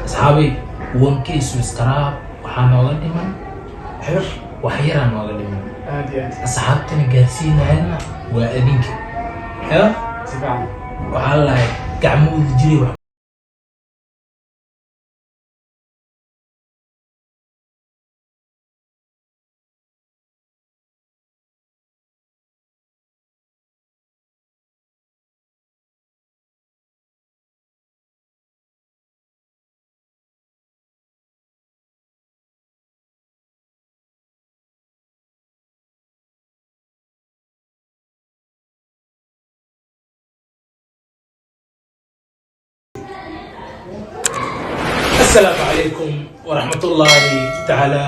Asxaabay, 1K subscribe waxaa nooga dhiman xir. Wax yaraa nooga dhiman. Aad iyo aad. Asxaabtana gaarsiinayana waa adinka ya. Si fiican. Waxaa lahay gacmahooda jiray wax. Asalaamu calaykum waraxmatullaahi tacaala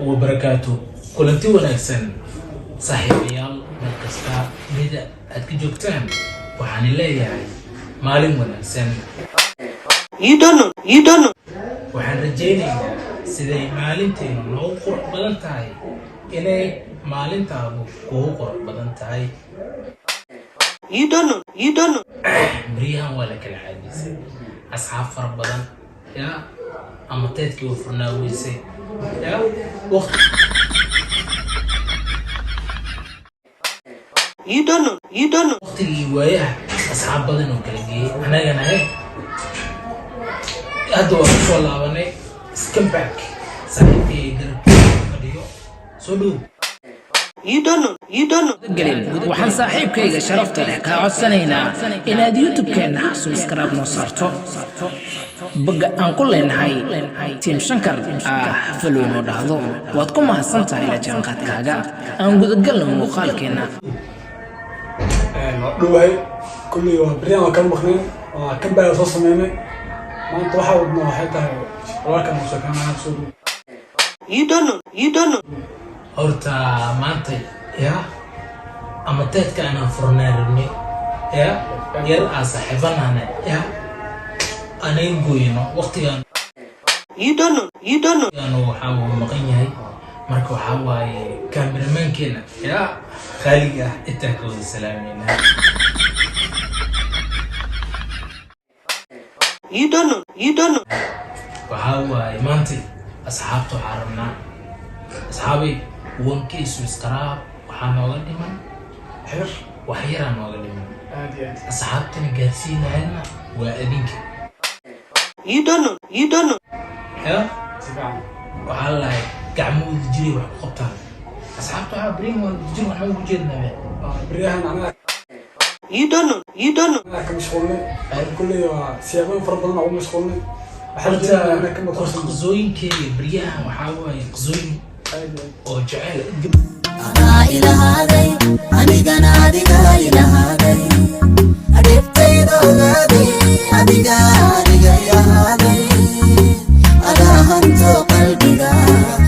wabarakaatu. Kulanti wanaagsan, saaxiibayaal, meel kasta dunida aad ka joogtaan, waxaan leeyahay maalin wanaagsan. You don't know. You don't know. Waxaan rajaynaynaa siday maalinteenu noogu qurux badan tahay inay maalintaadu kugu qurux badan tahay. You don't know. You don't know. Baryahan waa la kala caadisay, asxaab fara badan ya, ama teedkii waa furnaa weysay ya waqti. You don't know. You don't know. Waqtigii waayaha asxaab badan oo kala geeyey, annagana he hadda waa kusoo laabanay scomeback. Saaxiibkay garabkiisa fadhiyo, soo dhow. You don't know. You don't know. Gelin, waxaan saaxiibkayga sharafta leh kaa codsanaynaa inaad YouTube-keenna subscribe noo saarto, bogga aan ku leenahay Team Shankar follow noo dhahdo. Waad ku mahadsan tahay la jaanqaadkaaga. Aan gudagalno muuqaalkeenna. Waa dhowahay. Kulley waa beryahan waa kala maqneen, waa kan baa soo sameynay. Maanta waxaa wadna waxay tahay walaalkan uu sheekanaya, soo dhow. You don't know. You don't know. Horta maanta ya ama teedka anaan furnaa rabnay ya, yar aa saaxiibanahna ya, anaga gooyno waqtigaan. You don't know. You don't know. Waxaa uu maqan yahay, marka waxaa waaye cameramankeena ya qaaliga ah intaan ka wada salaameynaa. You don't know. You don't know. Waxaa waaye maanta asxaabta waxaa rabnaa, asxaabay, 1K subscribe waxaa nooga dhiman xir. Wax yaraa nooga dhiman. Aad iyo aad. Asxaabtana gaarsiinayana waa adinka. You don't know. You don't know. Ya. Si fiican. Waxaa lahay gacmahooda jiray wax ku qabtaan. Asxaabta waxaa baryahan waa jir, waxaan ugu jeednaa. Waa beryahan anaga You don't know. You don't know. ka mashquulnay. Kulley waa siyaabooyin fara badan oo ugu mashquulnay. Waxaan rajaynaynaa inaan ka Horta maqorsan. Qisooyinkeyga baryahan waxaa waaye qisooyin Aad iyo aad. oo jecel. Adaa ilahaaday, anigana adigaa ilahaaday, dhibtayda ogaaday, adiga adiga ilahaaday.